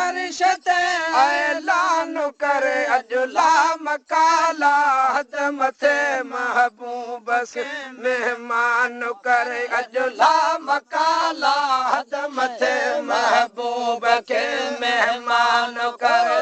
عرش تي اعلان ڪري اڄ لا مڪالا حد مٿي محبوب کي مهمان ڪري اڄ لا مڪالا حد مٿي محبوب کي مهمان ڪري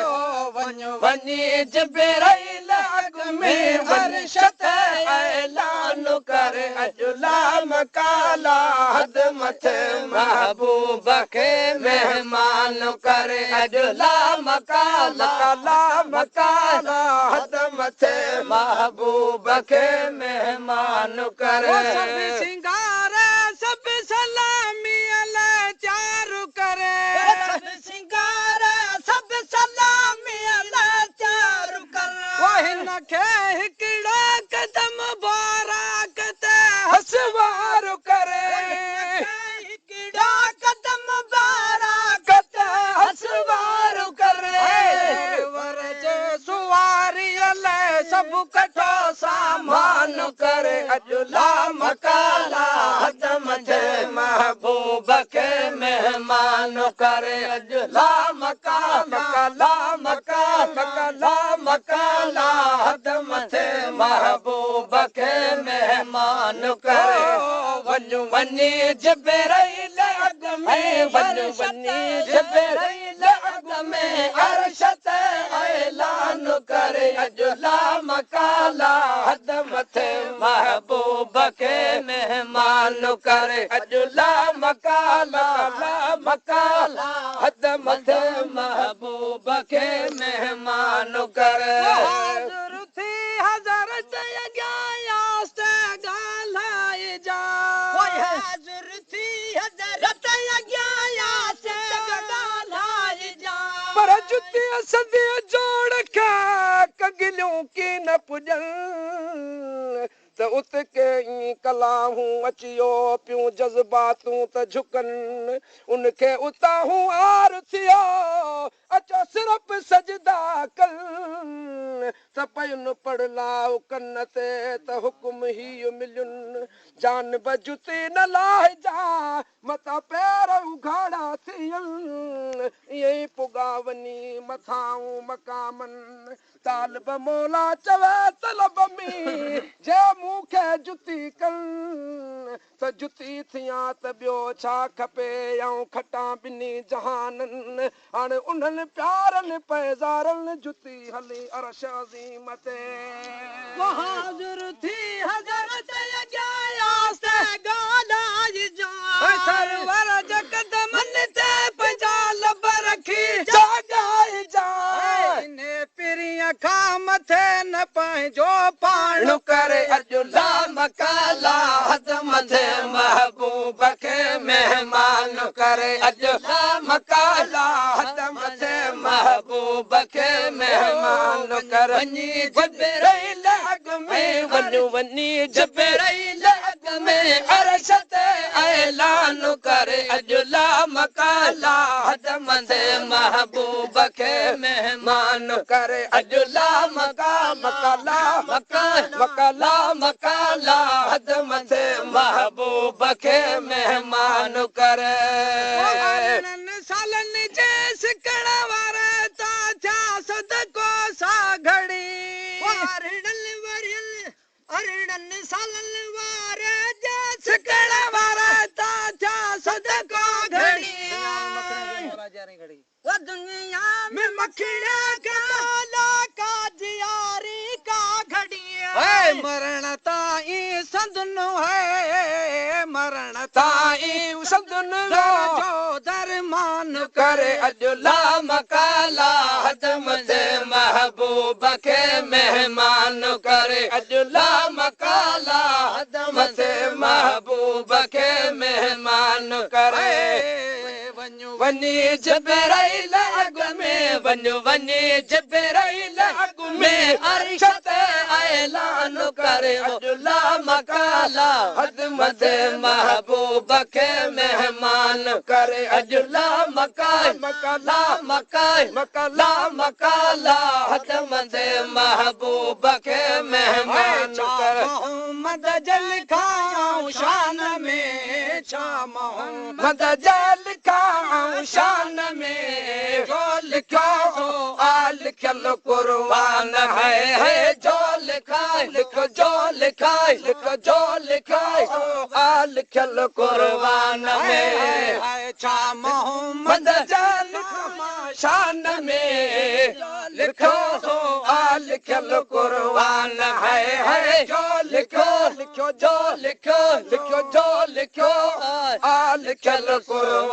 وڃ وڃي جبرائيل اڳ ۾ عرش تي اعلان ڪري اڄ لا مڪالا حد مٿي محبوب کي مهمان ڪري اڄ لا مڪالا لا مڪالا حد مٿي محبوب کي مهمان ڪري. سڀ سينگار سڀ سلاميء لاء تيار ڪري. سڀ سينگار سڀ سلاميء لاء تيار ڪر. هن کي هڪڙو قدم باراڪ تي هسوار ڪري. هڪڙا قدم باراڪ تي هسوار ڪري. ور جي سواريء لاء سڀ ڪٺو سامان ڪري اڄ لا مڪالا حد مٿي محبوب کي مهمان ڪري اڄ لا مڪالا لا مڪالا لا مڪالا حد مٿي محبوب کي مهمان ڪري. وڃ وڃي جبرائيل اڳ ۾ وڃ وڃي جبرائيل اڳ ۾ عرش تي اعلان ڪري اڄ لا مڪالا حد مٿي محبوب کي مهمان ڪري اڄ لا مڪالا لا مڪالا حد مٿي محبوب کي مهمان ڪري. حاضر ٿي حضرت اڳيان آستي ڳالهائي جا. حاضر ٿي حضرت اڳيان آستي ڳالهائي جا. پر جتي سندي جوڙ کي ڪنگليون ڪين پڄن ته ات ڪئين ڪلاهون اچيو پيون جذباتون ته جهڪن ان کي اتاهون آر ٿيو اچو صرف سجدا ڪن ته پين پڙلاءُ ڪن تي ته حڪم هيءُ ملين جان به جتي نه لاهجا متان پير اگهاڙا ٿين ائين ئي پڳا وڃي مٿائون مقامن طالب مولا چوي طلب ۾ جي مون کي جتي ڪن ته جتي ٿيان ته ٻيو ڇا کپي ۽ کٽان ٻنهي جهانن هاڻي انهن پيارن پيزارن جتي هلي عرش عظيم تي. حاضر ٿي حضرت اڳيان آستي ڳالهائي جا. سرور جي قدمن تي پنهنجا لب رکي جاڳائي جا. انهي پرينء کان مٿي نه پنهنجو پاڻ ڪري اڄ لا مڪالا حد مٿي محبوب کي مهمان ڪري اڄ لا مڪالا حد مٿي محبوب کي مهمان ڪري. وڃي جبرائيل اڳ ۾ وڃ وڃي جبرائيل اڳ ۾ عرش تي اعلان ڪري اڄ لا مڪالا حد مٿي محبوب کي مهمان ڪري اڄ لا مڪا مڪالا مڪا مڪالا مڪالا حد مٿي محبوب کي مهمان ڪري. ارڙهن سالن جي سڪڻ واري تان ٿيا صدقو سا گهڙي. ارڙهن ورهين ارڙهن سالن واري جي سڪڻ واري تان ٿيا صدقو گهڙي. دنيا ۾ مکڙي کي مولا ڪا جياري ڪا گهڙي. مرڻ تائين سندن هي مرڻ تائين سندن جو درمان ڪري اڄ لا مڪالا حد مٿي محبوب کي مهمان ڪري اڄ لا مڪالا حد مٿي محبوب کي مهمان ڪري. وڃ وڃي جبرائيل اڳ ۾ وڃ وڃي جبرائيل اڳ ۾ عرش تي اعلان ڪري اڄ لا مڪالا حد مٿي محبوب کي مهمان ڪري اڄ لا مڪا مڪالا مڪا مڪالا مڪالا حد مٿي محبوب کي مهمان ڪري. محمد جل کان شان ۾ ڇا محمد مد جي لکائون شان ۾، جو لکيو سو آ لکيل قرآن ۾، جو لکائي لک، جو لکائي لک، جو لکائي سو آ لکيل قرآن ۾، ڇا محمد مد جي لکائون شان ۾، لکيو سو آ لکيل قرآن ۾، جو لکيو لکيو، جو لکيو لکيو، جو لکيو آ لکيل قرآن